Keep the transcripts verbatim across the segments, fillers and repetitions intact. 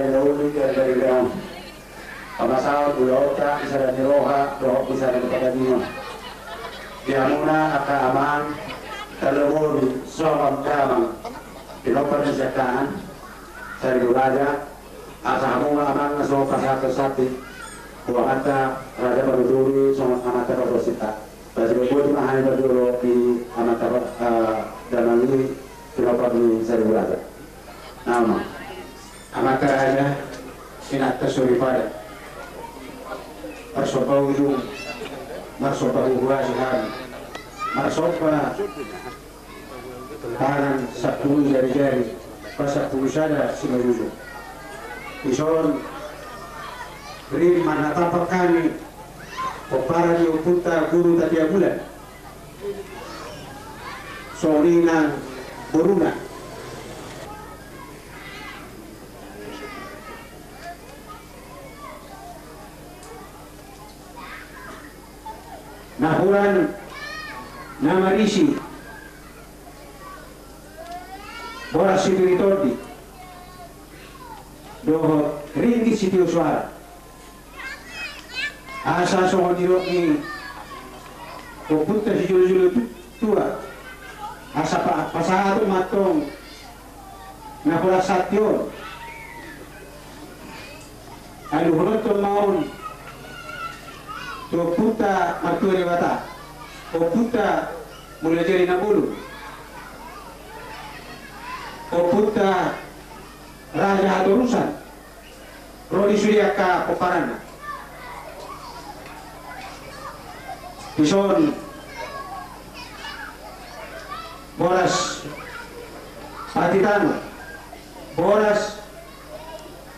Ulaon ni garegareon, pamasaon ulaonta di sada ni roha dohot di sada ni pardagingon. Di hamuna angka amang, tarlumobi songon damang pinompar ni siahaan Saribu Raja, asa hamu ma amang na so pasahat santi tu amanta raja parhundul i songon amanta pargonsinta. Boti ma hami parjolo di amanta, eh, damang i, pinompar ni Saribu Raja. Nama amanta raja, inanta soripada, marsomba ujung, marsomba huhuasi hami, marsomba tangan sampulu jarijari, pasampulu sada simanjujung. Dison rim marnatampak hami pomparan ni ompunta Guru Tatea Bulan, songon i nang boruna. Napuran na marisi boras sipir ni tondi dohot ringgit sitio suara. Asa songon nidok ni ompunta sijolojolo tu-, tua, asa pa-, pasahaton ma antong napuran santi on, aluhononton ma on tu ompunta martua Debata, ompunta Mulajadi Nabolon, ompunta Raja Hatorusan, ro di sude angka pomparanna. Dison boras pati tano, boras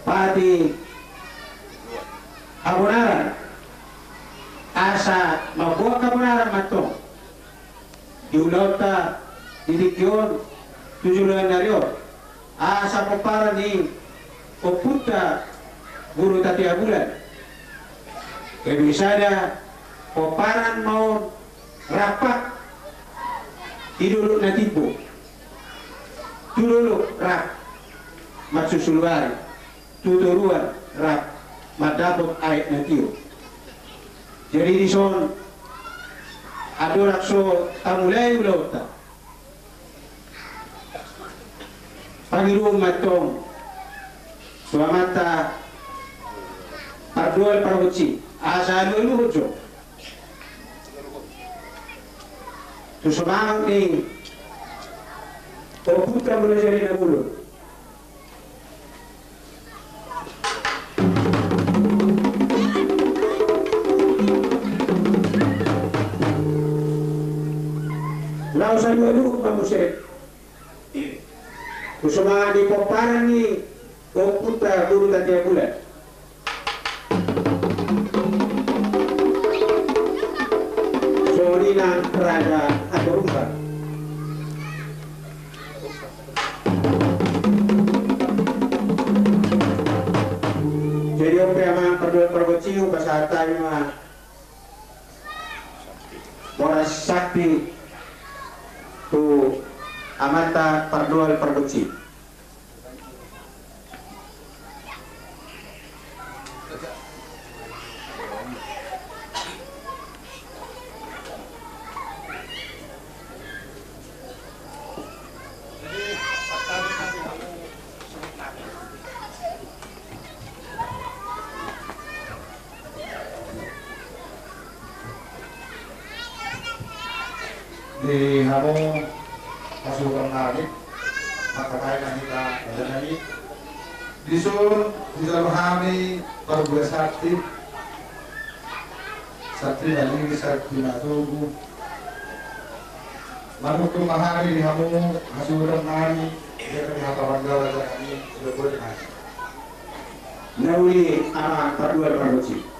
pati habonaran, asa mamboan habonaran ma antong di ulaonta di tingki on tu joloan ni ari on. Asa pomparan ni ompunta Guru Tatea Bulan, gabe sada pomparan ma on rampak di dolok na timbo, tu dolok rap marsusulu ari, tu toruan rap mandapot aek na tio. Jadi dison andorang so tamulai ulaonta, pangidoon ma antong tu amanta pardoal pargonsi asa alualuhon jo tu sumangot ni ompunta Mulajadi Nabolon. Laos alualuhon ma muse tu sumangot ni pomparan ni ompunta Guru Tatea Bulan, songon i nang Raja Hatorusan. Jadi on pe amang pardoal pargonsi, hupasahat hami ma boras sakti tu amanta pardoal pargonsi. Di hamu pasupasu nami, mangkatai na hita badanami. Dison dijalo hami parbue santi, santi na uli, santi na togu. Manungkun ma hami di hamu pasupasu nami, di hata manggala nami, sudah boleh nami. Na uli amang pardoal pargonsi.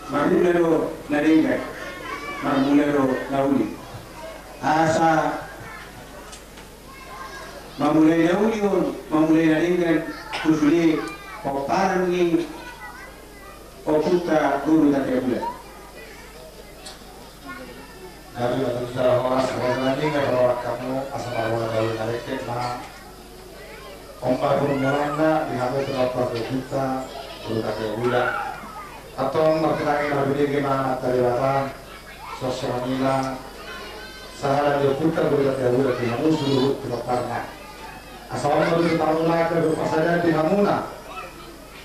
Marmula do na denggan, marmula do na uli. Asa mamulai na uli on, mamulai na denggan tu sude pomparan ni ompunta Guru Tatea Bulan. Nabi matuju jala horas, raja na denggan, horas hamu asa marmula na uli. On ma parmulaanna di hamu pinompar ni ompunta Guru Tapiabulan. Antong martinangi marbinege ma Amanta Debata, songon i ma sahala ni ompunta Guru Tapiabulan di hamu saluhut pinomparna. Asa on ma tutu parmulaan dohot parsadaan di hamuna.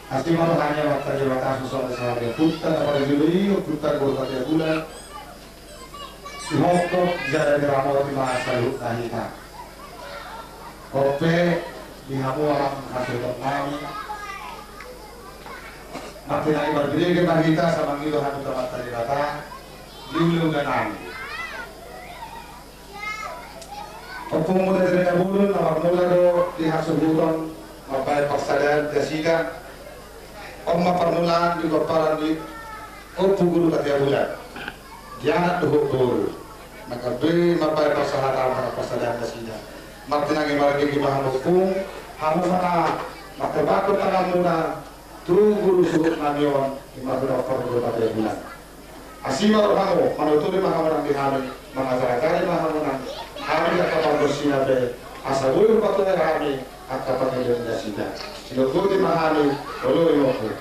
Asi ma roha ni Amanta Debata songon sahala ni ompunta na parjolo i, ompunta Guru Tapiabulan. Dihophop jala diramoti ma saluhutna hita. On pe di hamu amang hasuhuton nami, martinangi marbinege ma hita asa mangido hami tu Amanta Debata di ulaon nami. Ompung muna jala na bolon, na marmula do di hasuhuton mambahen parsadaan di nasida. On ma parmulaan di pomparan ni Ompu Guru Tapiabulan. Di anak dohot boru. Maka be mambahen parsadaan, maka parsadaan nasida. Martinangi marbinege ma hamu ompung, hamu ma na mangkatahon tanganmuna tu guru suhut nami on, ima pinompar Guru Tapiabulan. Asi ma rohamu, manuturi ma hamu nang di hami, mangajarajari ma hamu nang hami angka pargonsi na pe, asa boi hupatuhai hami angka pangidoan ni nasida. Sinogoti ma hami, olo i ma ompung.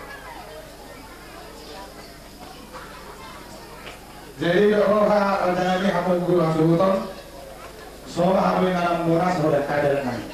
Jadi, dok roha, raja nami, hamu guru hasuhuton, sola hamu inganan muna, sola kada nami.